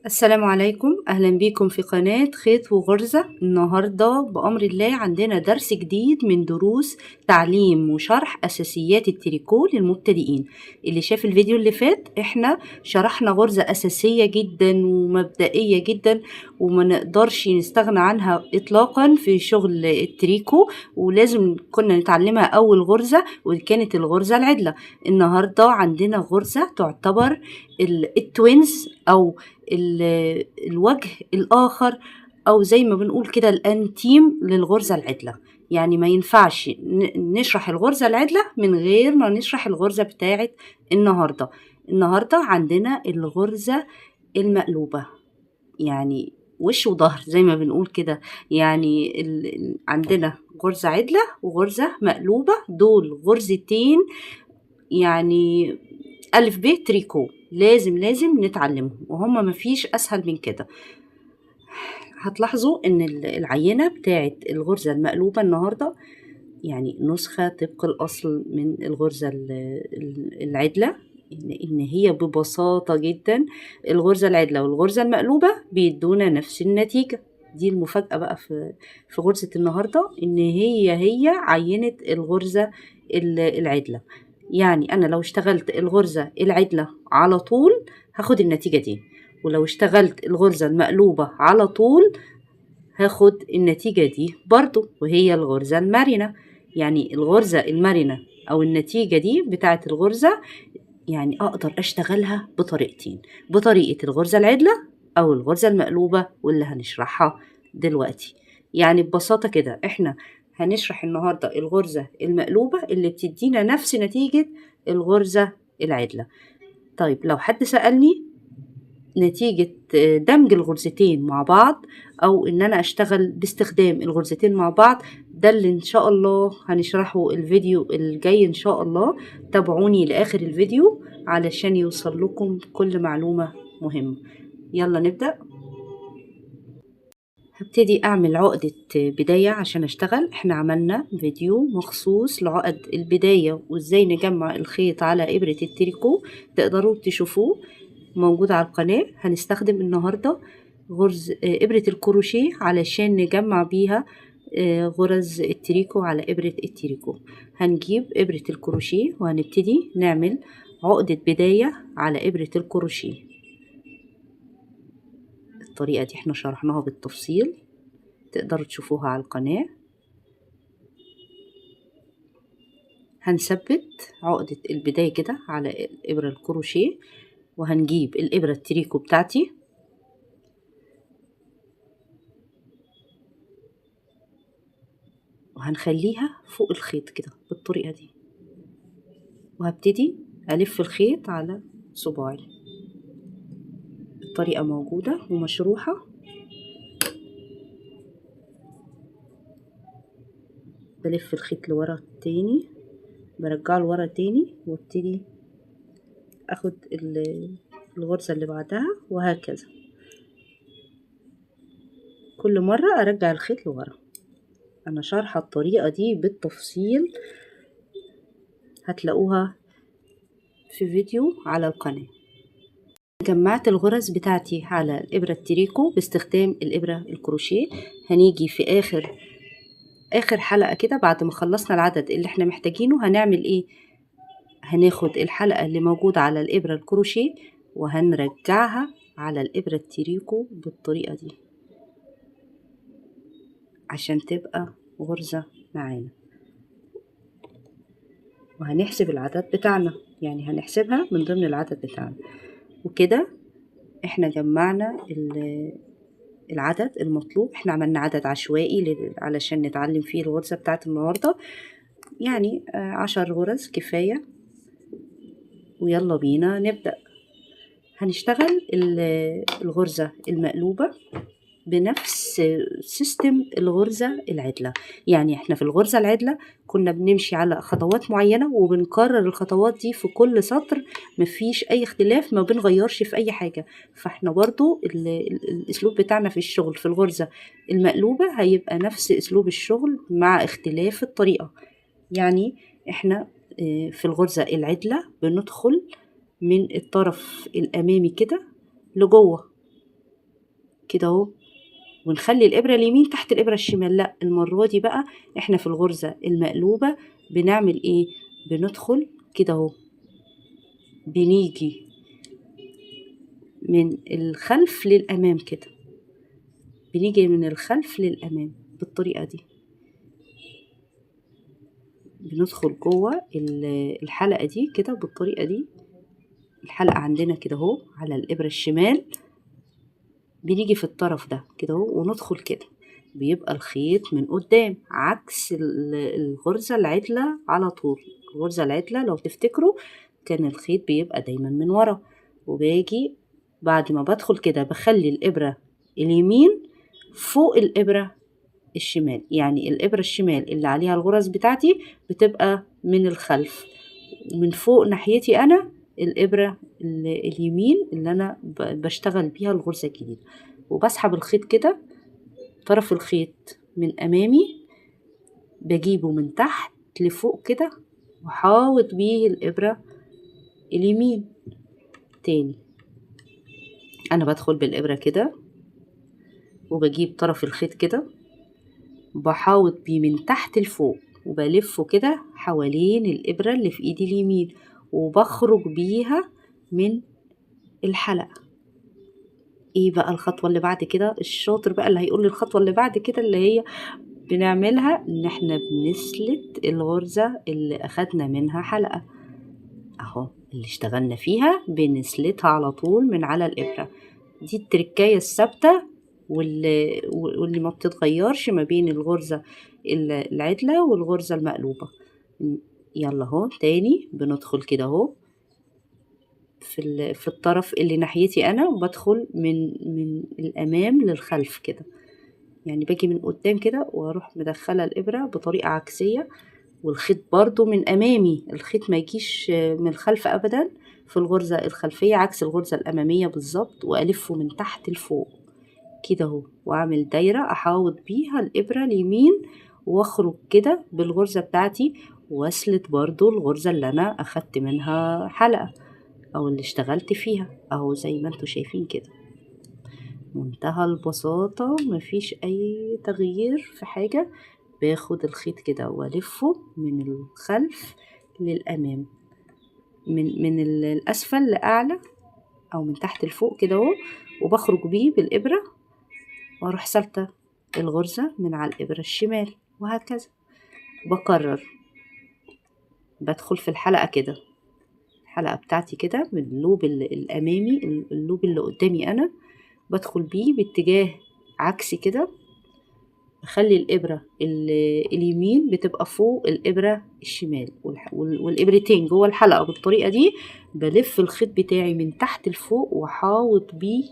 السلام عليكم، أهلا بيكم في قناة خيط وغرزة. النهاردة بأمر الله عندنا درس جديد من دروس تعليم وشرح أساسيات التريكو للمبتدئين. اللي شاف الفيديو اللي فات احنا شرحنا غرزة أساسية جدا ومبدئية جدا وما نقدرش نستغنى عنها إطلاقا في شغل التريكو، ولازم كنا نتعلمها أول غرزة، وكانت الغرزة العدلة. النهاردة عندنا غرزة تعتبر ال twins أو الوجه الآخر، أو زي ما بنقول كده الأنتيم للغرزة العدلة. يعني ما ينفعش نشرح الغرزة العدلة من غير ما نشرح الغرزة بتاعت النهاردة. النهاردة عندنا الغرزة المقلوبة، يعني وش وظهر زي ما بنقول كده. يعني عندنا غرزة عدلة وغرزة مقلوبة، دول غرزتين يعني ألف ب تريكو، لازم نتعلمهم، وهما مفيش أسهل من كده. هتلاحظوا إن العينة بتاعت الغرزة المقلوبة النهاردة يعني نسخة طبق الأصل من الغرزة العدلة، إن هي ببساطة جدا الغرزة العدلة والغرزة المقلوبة بيدونا نفس النتيجة. دي المفاجأة بقى في غرزة النهاردة، إن هي عينة الغرزة العدلة. يعني أنا لو اشتغلت الغرزة العدلة على طول هاخد النتيجة دي، ولو اشتغلت الغرزة المقلوبة على طول هاخد النتيجة دي برضو، وهي الغرزة المرنة. يعني الغرزة المرنة أو النتيجة دي بتاعت الغرزة يعني أقدر أشتغلها بطريقتين، بطريقة الغرزة العدلة أو الغرزة المقلوبة، واللي هنشرحها دلوقتي. يعني ببساطة كده احنا هنشرح النهاردة الغرزة المقلوبة اللي بتدينا نفس نتيجة الغرزة العدلة. طيب لو حد سألني نتيجة دمج الغرزتين مع بعض، أو إن أنا أشتغل باستخدام الغرزتين مع بعض، ده اللي إن شاء الله هنشرحه الفيديو الجاي إن شاء الله. تابعوني لآخر الفيديو علشان يوصل لكم كل معلومة مهمة. يلا نبدأ. هبتدي أعمل عقدة بداية عشان أشتغل. احنا عملنا فيديو مخصوص لعقد البداية وإزاي نجمع الخيط على إبرة التريكو، تقدروا تشوفوه موجود على القناة. هنستخدم النهاردة إبرة الكروشيه علشان نجمع بيها غرز التريكو على إبرة التريكو. هنجيب إبرة الكروشيه وهنبتدي نعمل عقدة بداية على إبرة الكروشيه. الطريقة دي احنا شرحناها بالتفصيل، تقدروا تشوفوها على القناة. هنثبت عقدة البداية كده على الإبرة الكروشيه، وهنجيب الإبرة التريكو بتاعتي وهنخليها فوق الخيط كده بالطريقة دي، وهبتدي ألف الخيط على صباعي. الطريقة موجودة ومشروحة. بلف الخيط لورا تاني، برجعه لورا تاني، وابتدي اخد الغرزة اللي بعدها، وهكذا كل مرة ارجع الخيط لورا. انا شارحة الطريقة دي بالتفصيل، هتلاقوها في فيديو على القناة. جمعت الغرز بتاعتي على الإبرة التريكو باستخدام الإبرة الكروشيه. هنيجي في آخر حلقة كده بعد ما خلصنا العدد اللي احنا محتاجينه، هنعمل ايه؟ هناخد الحلقة اللي موجودة على الإبرة الكروشيه وهنرجعها على الإبرة التريكو بالطريقة دي عشان تبقى غرزة معانا. وهنحسب العدد بتاعنا، يعني هنحسبها من ضمن العدد بتاعنا. وكده احنا جمعنا العدد المطلوب. احنا عملنا عدد عشوائي علشان نتعلم فيه الغرزة بتاعت النهاردة، 10 غرز كفاية. ويلا بينا نبدأ. هنشتغل الغرزة المقلوبة بنفس system الغرزة العدلة. يعني احنا في الغرزة العدلة كنا بنمشي على خطوات معينة وبنكرر الخطوات دي في كل سطر، مفيش اي اختلاف، ما بنغيرش في اي حاجة. فاحنا برضو الاسلوب بتاعنا في الشغل في الغرزة المقلوبة هيبقى نفس اسلوب الشغل مع اختلاف الطريقة. يعني احنا في الغرزة العدلة بندخل من الطرف الامامي كده لجوه، كده اهو، ونخلي الإبرة اليمين تحت الإبرة الشمال. لا، المرة دي بقى احنا في الغرزة المقلوبة بنعمل ايه؟ بندخل كده اهو، بنيجي من الخلف للأمام كده، بنيجي من الخلف للأمام بالطريقة دي، بندخل جوه الحلقة دي كده بالطريقة دي. الحلقة عندنا كده اهو على الإبرة الشمال، بنيجي في الطرف ده كده اهو وندخل كده، بيبقى الخيط من قدام عكس الغرزة العدلة على طول. الغرزة العدلة لو تفتكروا كان الخيط بيبقى دايما من ورا. وباجي بعد ما بدخل كده بخلي الإبرة اليمين فوق الإبرة الشمال، يعني الإبرة الشمال اللي عليها الغرز بتاعتي بتبقى من الخلف، ومن فوق ناحيتي أنا الإبرة اليمين اللي أنا بشتغل بيها الغرزة الجديدة. وبسحب الخيط كده، طرف الخيط من أمامي بجيبه من تحت لفوق كده، وحاوط بيه الإبرة اليمين. تاني أنا بدخل بالإبرة كده وبجيب طرف الخيط كده، بحاوط بيه من تحت لفوق وبلفه كده حوالين الإبرة اللي في إيدي اليمين، وبخرج بيها من الحلقة. ايه بقى الخطوة اللي بعد كده؟ الشاطر بقى اللي هيقول لي الخطوة اللي بعد كده اللي هي بنعملها ان احنا بنسلت الغرزة اللي اخدنا منها حلقة اهو، اللي اشتغلنا فيها بنسلتها على طول من على الإبرة. دي التركاية الثابتة واللي ما بتتغيرش ما بين الغرزة العدلة والغرزة المقلوبة. يلا اهو تاني بندخل كده اهو في الطرف اللي ناحيتي انا، وبدخل من الامام للخلف كده، يعني باجي من قدام كده واروح مدخله الابره بطريقه عكسيه، والخيط برضو من امامي، الخيط ما يجيش من الخلف ابدا في الغرزه الخلفيه عكس الغرزه الاماميه بالظبط، والفه من تحت لفوق كده اهو، واعمل دايره احاوط بيها الابره اليمين، واخرج كده بالغرزه بتاعتي، واسلت برضو الغرزه اللي انا اخدت منها حلقه او اللي اشتغلت فيها اهو، زي ما انتوا شايفين كده. منتهى البساطة، مفيش اي تغيير في حاجة. باخد الخيط كده والفه من الخلف للامام، من الاسفل لاعلى او من تحت لفوق كده اهو، وبخرج بيه بالابرة واروح سالتة الغرزة من على الابرة الشمال، وهكذا. بكرر، بدخل في الحلقة كده، الحلقة بتاعتي كده من ال loop الأمامي، ال loop اللي قدامي أنا، بدخل بيه باتجاه عكسي كده، بخلي الإبرة اليمين بتبقى فوق الإبرة الشمال، والإبرتين جوه الحلقة بالطريقة دي. بلف الخيط بتاعي من تحت لفوق وحاوط بيه،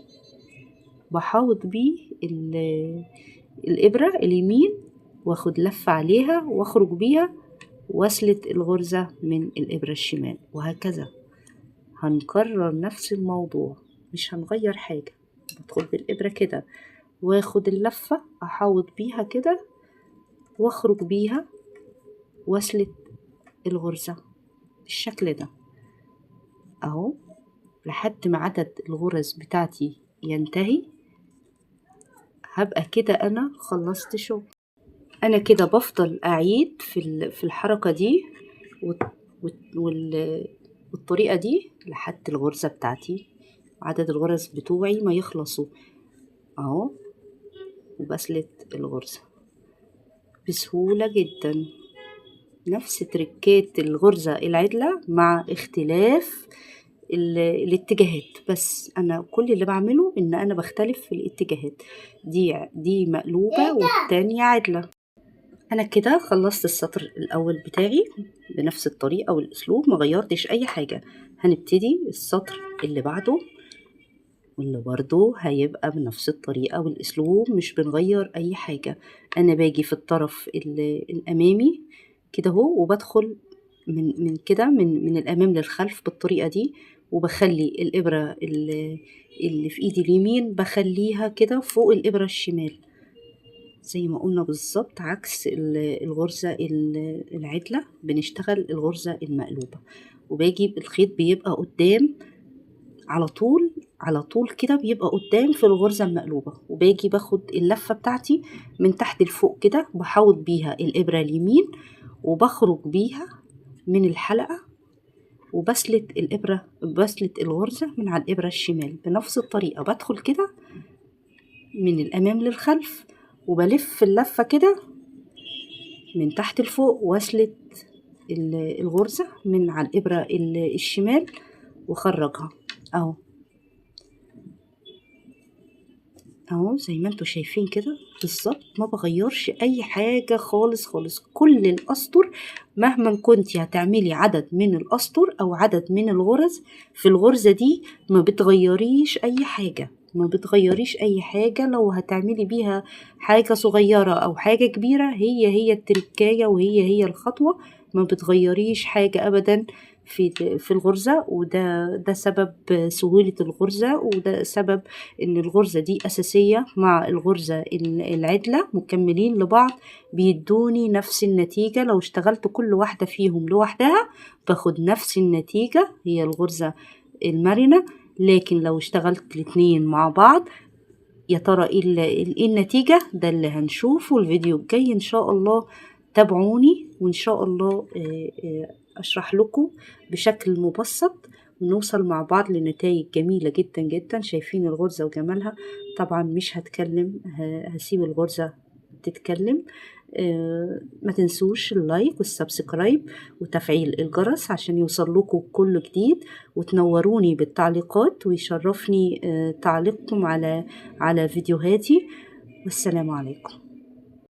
بحاوط بيه الإبرة اليمين، واخد لفة عليها واخرج بيها، واسلت الغرزة من الإبرة الشمال، وهكذا. هنكرر نفس الموضوع، مش هنغير حاجة. بدخل بالإبرة كده واخد اللفة احاوط بيها كده واخرج بيها واسلت الغرزة بالشكل ده اهو، لحد ما عدد الغرز بتاعتي ينتهي. هبقى كده انا خلصت شغل. انا كده بفضل اعيد في الحركة دي والطريقة دي لحد الغرزة بتاعتي، عدد الغرز بتوعي ما يخلصوا اهو، وبسلت الغرزة بسهولة جدا. نفس تركات الغرزة العدلة مع اختلاف الاتجاهات، بس انا كل اللي بعمله ان انا بختلف في الاتجاهات. دي مقلوبة والتانية عدلة. انا كده خلصت السطر الاول بتاعي بنفس الطريقة والاسلوب، ما غيرتش اي حاجة. هنبتدي السطر اللي بعده واللي برضو هيبقى بنفس الطريقة والاسلوب، مش بنغير اي حاجة. انا باجي في الطرف الامامي كده اهو، وبدخل من كده من الامام للخلف بالطريقة دي، وبخلي الابرة اللي في ايدي اليمين بخليها كده فوق الابرة الشمال زي ما قلنا بالظبط، عكس الغرزة العدلة بنشتغل الغرزة المقلوبة. وباجي الخيط بيبقى قدام على طول على طول كده بيبقى قدام في الغرزة المقلوبة، وباجي باخد اللفة بتاعتي من تحت لفوق كده، بحوط بيها الإبرة اليمين وبخرج بيها من الحلقة، وبسلت الإبرة، بسلت الغرزة من على الإبرة الشمال بنفس الطريقة. بدخل كده من الأمام للخلف وبلف اللفة كده من تحت لفوق، واسلت الغرزة من على الإبرة الشمال وخرجها اهو اهو زي ما انتوا شايفين كده بالظبط. ما بغيرش اي حاجة خالص خالص. كل الاسطر مهما كنتي هتعملي عدد من الاسطر او عدد من الغرز في الغرزة دي ما بتغيريش اي حاجة، ما بتغيريش اي حاجة. لو هتعملي بيها حاجة صغيرة او حاجة كبيرة هي هي التركاية وهي هي الخطوة، ما بتغيريش حاجة ابدا في الغرزة. وده سبب سهولة الغرزة، وده سبب ان الغرزة دي اساسية مع الغرزة العدلة، مكملين لبعض بيدوني نفس النتيجة. لو اشتغلت كل واحدة فيهم لوحدها باخد نفس النتيجة، هي الغرزة المرنة. لكن لو اشتغلت الاتنين مع بعض يا ترى ايه النتيجة؟ ده اللي هنشوفه الفيديو الجاي ان شاء الله. تابعوني وان شاء الله اشرح لكم بشكل مبسط ونوصل مع بعض لنتائج جميلة جدا جدا. شايفين الغرزة وجمالها؟ طبعا مش هتكلم، هسيب الغرزة تتكلم. ما تنسوش ال like وال subscribe وتفعيل الجرس عشان يوصل لكم كل جديد، وتنوروني بالتعليقات، ويشرفني تعليقكم على فيديوهاتي. والسلام عليكم.